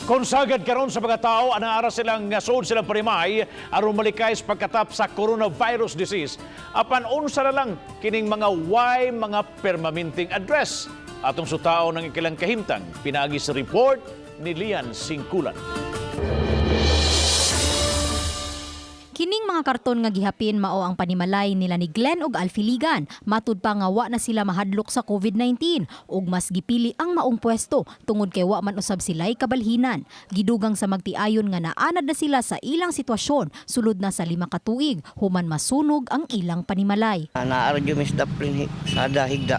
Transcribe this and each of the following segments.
Kung sagad karon sa mga tao, ana silang nga suod silang parimay aron malikay sa pagkatap sa coronavirus disease. Apan unsa na lang kining mga way mga permanenteng address? Atong sutaon ang ikilang kahimtang pinaagi sa report ni Lian Singkulan. Kining mga karton nga gihapin mao ang panimalay nila ni Glenn ug Alfiligan. Matud pa nga wa na sila mahadlok sa COVID-19 ug mas gipili ang maong pwesto tungod kay wa man usab sila'y kabalhinan. Gidugang sa magtiayon nga naanad na sila sa ilang sitwasyon sulod na sa 5 ka tuig human masunog ang ilang panimalay. Naarjo mis daplin sada higda.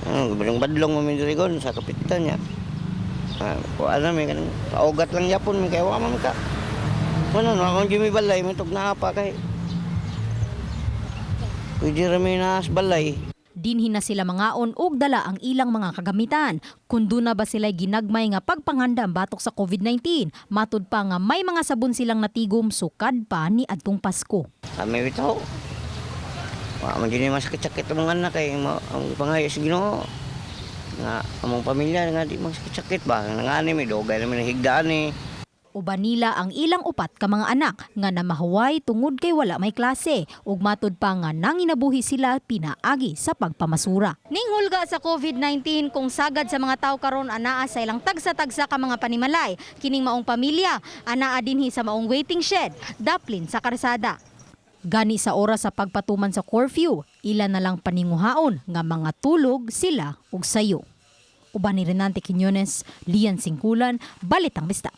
Badlong badlong mo mi diri gon sa kapitan niya. Kuan na mi kanang paugat lang yapon mi kay wa man ka. Wala no akong jumi balay mi tug naa pa kay. Pwede ra mi naas balay. Dinhi na sila mangaon og dala ang ilang mga kagamitan. Kung duna ba sila'y ginagmay nga pagpangandam batok sa COVID-19, matud pa nga may mga sabon silang natigom sukad pa ni adtong Pasko. Kami bitaw. Wa man jud ni masakit-sakit ang mga anak kay ang pangayo sa Ginoo. Nga among pamilya nga di masakit-sakit ba ngani mi dugay na mi nahigdaan ni. Uban nila ang ilang upat ka mga anak nga namahuway tungod kay wala may klase ug matud pa nga nanginabuhi sila pinaagi sa pagpamasura. Ning hulga sa COVID-19, kung sagad sa mga tao karon anaa sa ilang tagsa-tagsa ka mga panimalay, kining maong pamilya anaa dinhi sa maong waiting shed daplin sa karsada. Gani sa oras sa pagpatuman sa curfew, ila na lang paninguhaon nga mga tulog sila og sayo. Uban ni Renante Quiñones, Lian Singkulan, Balitang Bista.